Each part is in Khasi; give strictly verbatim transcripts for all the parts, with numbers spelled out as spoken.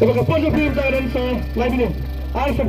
Ba ka pon jong phi mynta ka dang sa lai minit. Ar sa.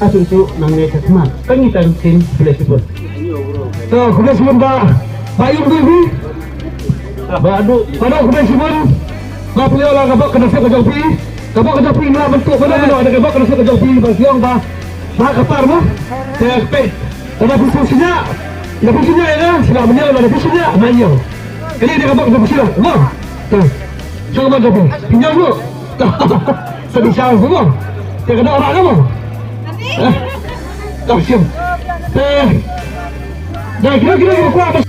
Atu tu nangne ka khmat. Kan kita rutin boleh sebut. To, khublei shibun ba, ba ïoh dei. Ba du, ba du khublei shibun. Ba phi ïoh la ka bok ka nasib ka jong phi. Ka bok ka jong phi mla bentuk ba da, ba da ka bok ka nasib ka jong phi ba shu ïoh ba. Ba ka par mo. Te phi. Te ba phi shu shu ïa. Ba phi shu ïa ïa. Sila menyal ba da phi shu ïa. Ba ïoh. Kane dei ka bok ka jong phi sila. Mo. Te. Sila ka bok ka jong phi. Phi ïoh mo. Sa di sha mo. Te ka da orang mo. Eh. Ka shim. Te. Dah kira-kira ko apa?